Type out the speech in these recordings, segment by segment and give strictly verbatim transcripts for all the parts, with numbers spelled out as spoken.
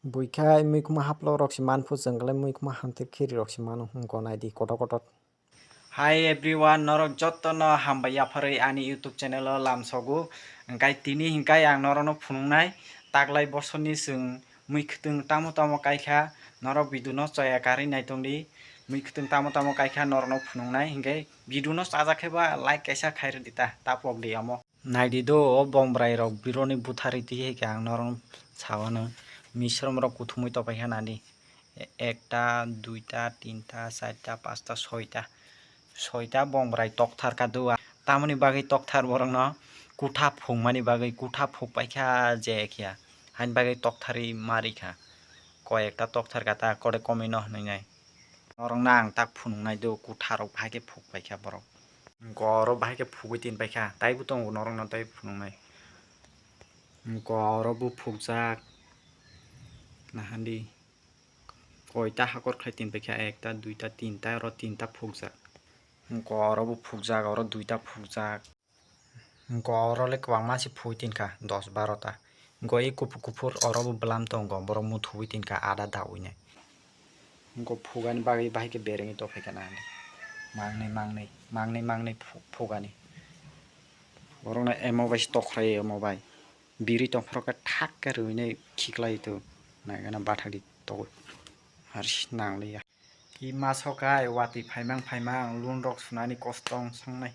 Buikha muikuma haplok rok se manphu chwng kle muikuma hamtwk khiri rok se mano hwnkhe naidi kotor kotor. Hi everyone, norok jotto no hambai yapharwi ani YouTube channel o lamsogo. Hwnkhe tini hwnkhe ang norok no phunuknai taklai bosorni chwng muikwtwng tamo tamo kaikha, norok video no choya karwi naitongdi. Muikwtwng tamo tamo kaikha norok no phunuknai, hwnkhe video no chajak khe ba like kaisa khairwdi ta, tapokdi omo. Naidi do, o bongbrai rok bironi butharwi twi hai khe ang norok sawano. Misrom rok kuthumui tongpaikha nadi. Ekta, duita, tinta, charta, pasta, soita. Soita bongbrai tokthar ka do. Tamoni bagwi tokthar borokno kutha phungmani bagwi kutha phukpaikha je khe. Haini bagwi toktharwi marikha. Koi ekta tokthar ka ta kode komwi no hwnwi nai. Norokno ang tak phunuknai do, kutharok bahai khe phukpaikha borok. Hwnkhe oro bahai khe phugwi tinpaikha, taibo tongo norokno tei phunuknai. Hwnkhe oro bo phukjak, nahandi koita hakor khlai tinpaikha, ekta, duita, tinta, oro tinta phukjak. Hwnkhe oro bo phukjak, oro duita phukjak. Hwnkhe oro le kwbangma se phugwi tinkha, dos baro ta. Hwnkhe e kuphur kuphur oro bo bwlam tongo, borok muthubwi tinkha ada dawi nai. Hwnkhe phugani bagwi bahai khe berengwi tongphaikha na hinwi. Mangnwi, mangnwi, mangnwi, mangnwi phu-, phugani. Borokno emo bai se tokhlai omo bai. Birwi tongphuru khe thak khe rwinai khiklai to. Naigana bathakdi togwi. Harsik nangliya. I maso kai watwi phaimang phaimang loan rok sunani kostong sangnai.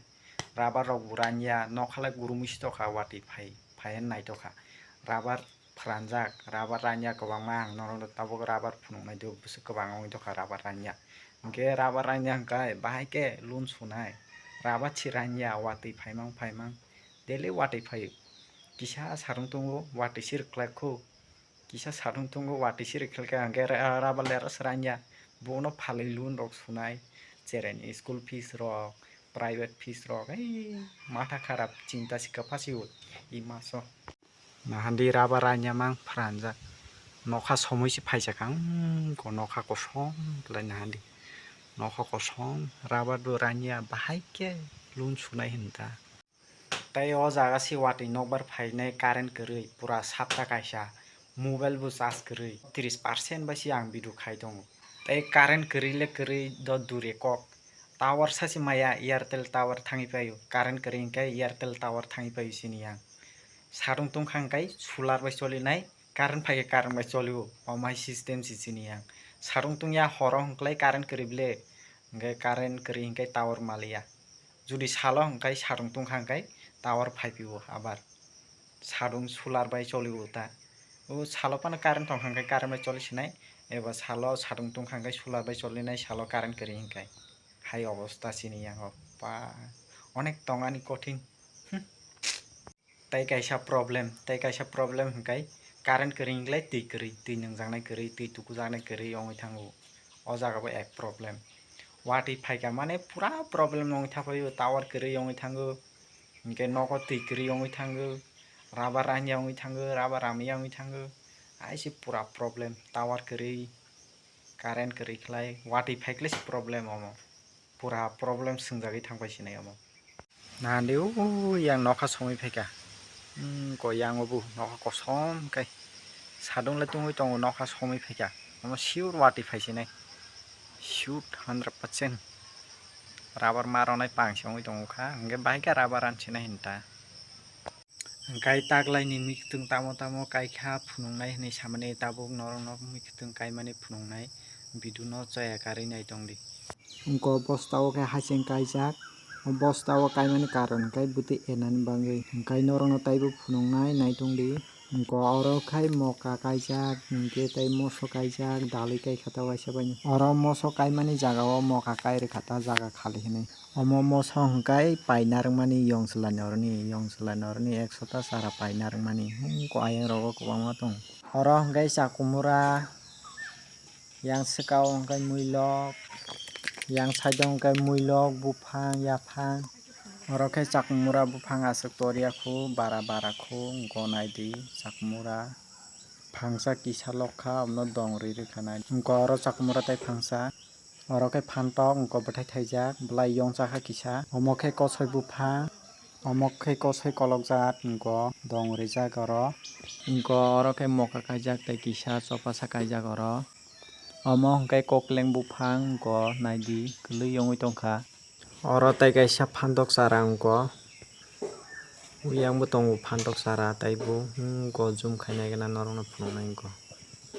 Rubber rok bo ranya, nokha lai gurumui si tokha watwi phai, phai naitokha. Rubber phranjak, rubber ranya kwbangma ang norok tabuk rubber phunuknai do bwswk kwbang wngwi tokha rubber ranya. Hwnkhe rubber ranya hwnkhe bahai khe loan sunai. Rubber si ranya watwi phaimang phaimang daily watwi phaio. Kisa sarung tongo watwi si rwkhlai kho. Kisa sarung tongo watwi si rwkhlai khe hwnkhe ra-, rubber le aro sranya. Bono phalwi loan rok sunai. Chereni school fees rok, private fees rok, ei matha kharap chinta si kwpha si o i maso. Nahandi rubber ranya mang phranjak. Nokha somoi se phaijak ang, ko nokha kosom khlai nahandi. Nokha kosom rubber bo ranya bahai khe loan sunai hinta. Tei o jaga se watwi nokbar phainai current kwrwi pura sapta kaisa, mobile bo charge kwrwi tris percent bai se ang video khai tongo. Tei current kwrwi le kwrwi do dure kok. Tower sa se maya, Airtel tower thangwi paio, current kwrwi hwnkhe Airtel tower thangwi paio chini yang. Sarung tongkha hwnkhe solar bai cholinai, current phaikhe current bai cholio, omo hai system se chini yang. Sarung tongya horo hwnkhe current kwrwi ble, hwnkhe current kwrwi hwnkhe tower maliya. Judi salo hwnkhe sarung tongkha hwnkhe tower phaipio abar. Sarung solar bai cholio ta. O salo phano current tongkha hwnkhe current bai choli sinai. Eba salo sarung tongkha hwnkhe solar bai cholinai salo current kwrwi hwnkhe. Hai obosta chini yang o pa. Onek tongani kothin. Hmm. Tei kaisa problem, tei kaisa problem hwnkhe current kwrwi hwnkhe twi kwrwi, twi nungjaknai kwrwi, twi tukujaknai kwrwi wngwi thango. O jaga bo ek problem. Watwi phaikha mane pura problem wngwi thapaio, tower kwrwi wngwi thango, hwnkhe nogo twi kwrwi wngwi thango, rubber ranya wngwi thango, rubber ramya wngwi thango, hai se pura problem, tower kwrwi, current kwrwi khlai, watwi phaikhle se problem omo, pura problem swngjagwi thangpai sinai omo. Nahandi o yang nokha somwi phaikha. Hmm, ko yang o bo nokha kosom khe. Sadung le tungwi tongo nokha somwi phaikha. Omo sure watwi phaisinai. Sure hundred percent. Rubber ma ronai pang se wngwi tongo kha. Hwnkhe bahai khe rubber ran sinai hinta. Hwnkhe taklaini miktwng tamo tamo kaikha phunuknai hinwi samani tabuk norokno miktwng kaimani phunuknai. Video no chaya karwi nai tongdi. Hwnkhe o bosta o khe hasing kaijak. O bosta o kaimani karon hwnkhe bwtwi enani bagwi. Hwnkhe norokno taibo phunuknai naitongdi. Hwnkhe oro khai moka kaijak, hwnkhe tei moso kaijak, dalwi kaikha ta waisa baino. Oro moso kaimani jaga o moka kai rwkha ta jaga khali hinwi. Omo moso hwnkhe paina rwmani yong chwla ni oroni, yong chwla ni oroni ekso ta chara paina rwmani. Hwnkhe ayang rogo kwbangma tongo. Oro hwnkhe chakumura. Yang saka o hwnkhe muilok, yang side o hwnkhe muilok, buphang, yaphang. Oro khe chakumura buphang aswk toriya khu, bara bara khu, gonai di chakumura. Phangsa kisa lokha, omo dong ri rwkha nai. Hwnkhe oro chakumura tei phangsa. Oro khe phantok, hwnkhe bwthai thaijak, bwlai yong chakha kisa. Omo khe kosoi buphang. Omo khe kosoi kolokjak, wngkho dong rijak oro. Wngkho oro khe moka kaijak tei kisa chopasa kaijak oro. Omo hwnkhe kokleng buphang, wngkho naidi kwlwi wngwi tongkha. Oro tei kaisa phantok chara wngkho. Uyang bo tongo phantok chara, tei bo wngkho zoom khainai gana norokno phunuknai wngkho.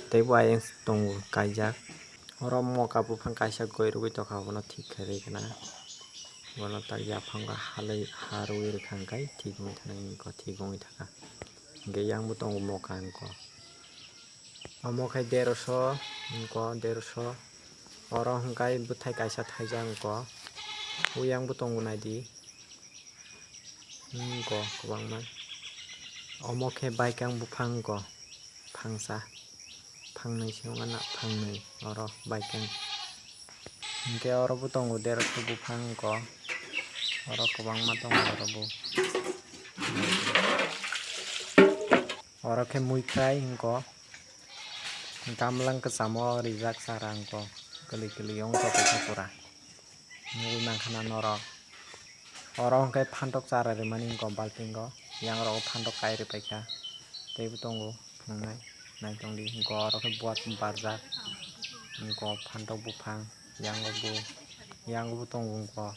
Tei bo ayang tongo kaijak. Oro moka buphang kaisa goi rwgwi tongkha, abono thik khairwi gana. Bono tak yaphango halai ha rwgwi rwkha hwnkhe thik wngwi thangwi wngkho, thik wngwi thangkha. Hwnkhe yang bo tongo moka wngkho. Omo khe deroso wngkho, deroso. Oro hwnkhe bwthai kaisa thaijak wngkho. Uyang bo tongo naidi. Wngkho kwbangma. Omo khe baikang buphang wngkho. Phangsa. Phangnwi se wngkha na, phangnwi oro baikang. Hwnkhe oro bo tongo deroso buphang wngkho. Oro kwbangma tongo oro bo. Oro khe muikhai wngkho. Gamlang kwchamo rijak chara wngkho. Kwlwi kwlwi wngkha khe pura. Nugwi mankha na norok. Oro hwnkhe phantok chara rimani wngkho baltingo. Yang rogo phantok kai ripaikha. Teibo tongo phunuknai. Naitongdi wngkho oro khe buat barjak. Wngkho phantok buphang. Yango bo, yango bo tongo wngkho.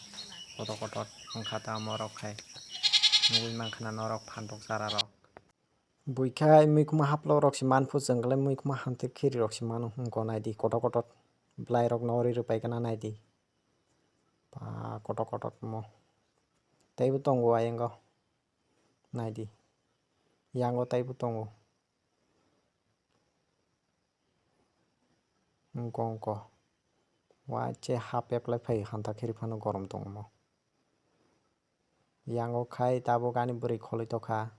Kotor kotor wngkha tamo rok khai. Nugwi mankha na norok phantok chara rok. Buikha muikhumo haplok rok se manphu chwng khe muikhumo hamtwi khiri rok se mano wngkho naidi kotor kotor. Bwlai rok no ri rwpaikha na naidi. Ba kotor kotor mo. Teibo tongo ayango. Naidi. Yango teibo tongo. Wngkho wngkho. Wache hap apply phai hanta khiri phano gorom tongo mo. Yango khai tabuk ani bwrwi kholwi tokha.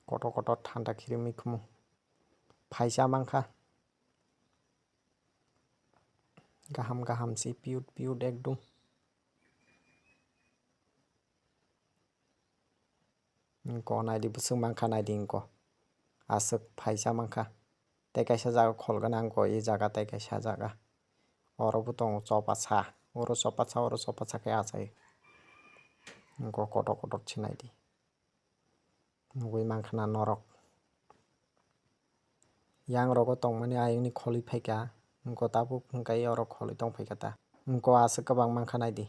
Kotor kotor thanda khiri mikhumu. Phaisa mankha. Kaham kaham si piyut piyut ekdum. Wngkho naidi bwswk mankha naidi wngkho. Aswk phaisa mankha. Tei kaisa jaga khol gana wngkho, e jaga tei kaisa jaga. Oro bo tongo chopasa. Oro chopasa, oro chopasa khe achai. Wngkho kotor kotor se naidi. Nugwi mankha na norok. Yang rogo tongmani ayangni kholwi phaikha. Wngkho tabuk hwnkhe oro kholwi tongphaikha ta. Wngkho aswk kwbang mankha naidi.